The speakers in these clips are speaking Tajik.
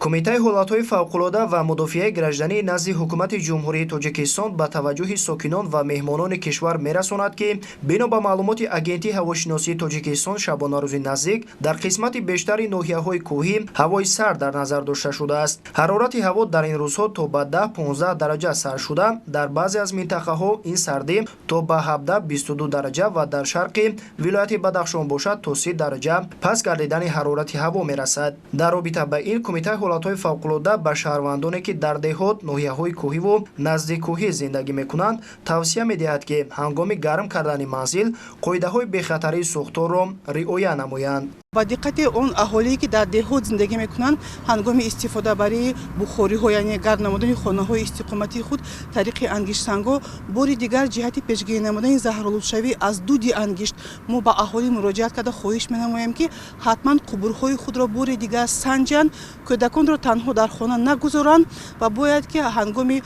Кумитаи ҳолатҳои фавқулода ва мудофиаи гражданӣ назди Ҳукумати Ҷумҳурии Тоҷикистон ба таваҷҷӯҳи сокинон ва меҳмонони кишвар мерасонад, ки бино ба маълумоти Агентии ҳавошиносии Тоҷикистон, шабонарӯзи наздик дар қисмати бештари ноҳияҳои кӯҳӣ ҳавои сард дар назар дошта шудааст. Ҳарорати ҳаво дар ин рӯзҳо то ба 10-15 дараҷа сард шуда, дар баъзе аз минтақаҳо ин сардӣ то ба 17-22 дараҷа ва дар шарқи вилояти Бадахшон бошад, то 30 дараҷа паст гардидани ҳарорати ҳаво мерасад. Дар робита ба ин, Кумитаи ҳолатҳои фавқулода ба шаҳрвандоне, ки дар деҳот, ноҳияҳои кӯҳиву наздиккӯҳӣ зиндагӣ мекунанд, тавсия медиҳад, ки ҳангоми гарм кардани манзил қоидаҳои бехатарии сӯхторро риоя намоянд. Ба диққати он аҳолие, ки дар деҳот зиндагӣ мекунанд, ҳангоми истифодабарии бухориҳо, яъне гарм намудани хонаҳои истиқоматии худ тариқи ангиштсангҳо, бори дигар ҷиҳати пешгирӣ намудани заҳролудшавӣ аз дуди ангишт мо ба аҳолӣ муроҷиат карда хоҳиш менамоем, ки ҳатман қубурҳои худро бори дигар санҷанд, кӯдаконро танҳо дар хона нагузоранд ва бояд ки ҳангоми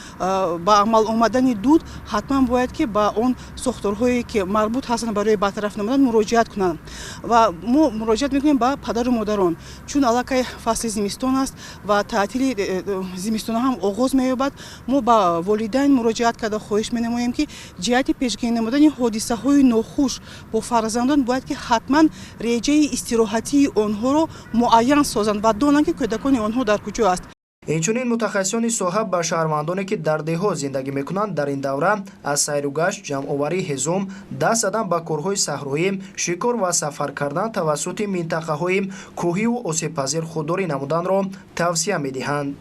ба амал омадани дуд ҳатман бояд ки ба он сохторҳое, ки марбут ҳастанд, барои бартараф намудан муроҷиат кунанд. Ва мо муроҷиат мекунем ба падару модарон, чун аллакай фасли зимистон аст ва таътили зимистона ҳам оғоз меёбад. Мо ба волидайн муроҷиат карда хоҳиш менамоем, ки ҷиҳати пешгирӣ намудани ҳодисаҳои нохуш бо фарзандон бояд ки ҳатман реҷаи истироҳатии онҳоро муайян созанд ва донанд, ки кӯдакони онҳо дар куҷо аст. Инчунин мутахассисони соҳа ба шаҳрвандоне, ки дар деҳот зиндагӣ мекунанд, дар ин давра аз сайру гашт, ҷамъоварии ҳезум, даст задан ба корҳои саҳроӣ, шикор ва сафар кардан тавассути минтақаҳои кӯҳиву осебпазир худдорӣ намуданро тавсия медиҳанд.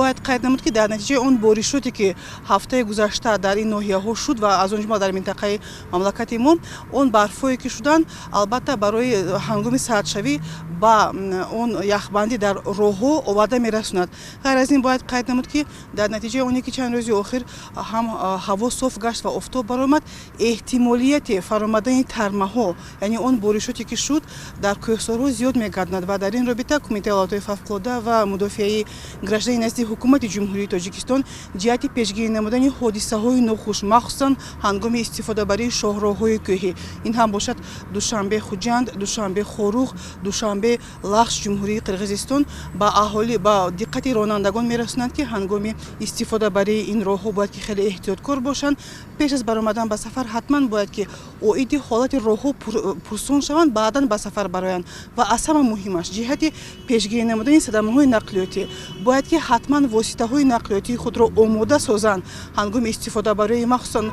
Бояд қайд намуд, ки дар натиҷаи он боришоте, ки ҳафтаи гузашта дар ин ноҳияҳо шуд ва аз он ҷумла дар минтақаи мамлакати мо, он барфҳое, ки шуданд, албатта, барои ҳангоми сардшавӣ ба он яхбандӣ дар роҳҳо оварда мерасонад. Ғайр аз ин, бояд қайд намуд, ки дар натиҷаи оне ки чанд рӯзи охир ҳам ҳаво соф гашт ва офтоб баромад, эҳтимолияти фаромадани тармаҳо, яъне он боришоте, ки шуд, дар кӯҳсорҳо зиёд мегардад. Ва дар ин робита Кумитаи ҳолатҳои фавқулода ва мудофиаи гражданӣ назди Ҳукумати Ҷумҳурии Тоҷикистон ҷиҳати пешгирӣ намудани ҳодисаҳои нохуш, махсусан ҳангоми истифодабарии шоҳроҳҳои кӯҳӣ, ин ҳам бошад Душанбе Хуҷанд, Душанбе Хоруғ, Душанбе Лахш, Ҷумҳурии Қирғизистон, ба аҳолӣ, ба диққати ронандагон мерасонанд, ки ҳангоми истифодабарии ин роҳҳо бояд ки хеле эҳтиёткор бошанд. Пеш аз баромадан ба сафар ҳатман бояд ки оиди ҳолати роҳҳо пурсон шаванд, баъдан ба сафар бароянд. Ва аз ҳама муҳимаш, ҷиҳати пешгирӣ намудани садамаҳои нақлиётӣ бояд ки ҳатман воситаҳои нақлиётии худро омода созанд ҳангоми истифодабарии махсусан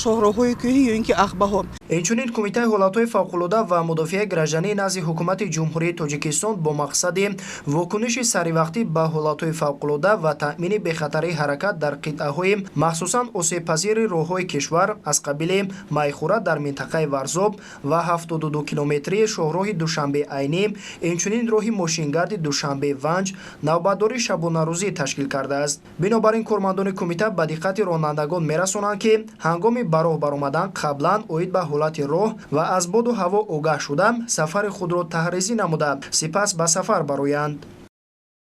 шоҳроҳҳои кӯҳӣ ё ин ки ағбаҳо. Инчунин Кумитаи ҳолатҳои фавқулода ва мудофиаи гражданӣ назди Ҳукумати Ҷумҳурии Тоҷикистон бо мақсади вокуниши саривақтӣ ба ҳолатҳои фавқулода ва таъмини бехатарии ҳаракат дар қитъаҳои махсусан осебпазири роҳҳои кишвар аз қабили Майхура дар минтақаи Варзоб ва 72 километрии шоҳроҳи Душанбе Айнӣ, инчунин роҳи мошингарди Душанбе Ванҷ навбатдории шабонарӯзӣ ташкил кардааст. Бинобар ин, кормандони кумита ба диққати ронандагон мерасонанд, ки ҳангоми ба роҳ баромадан қаблан оид ба ҳолати роҳ ва аз боду ҳаво огаҳ шуда, сафари худро таҳризӣ намуда, сипас ба сафар бароянд.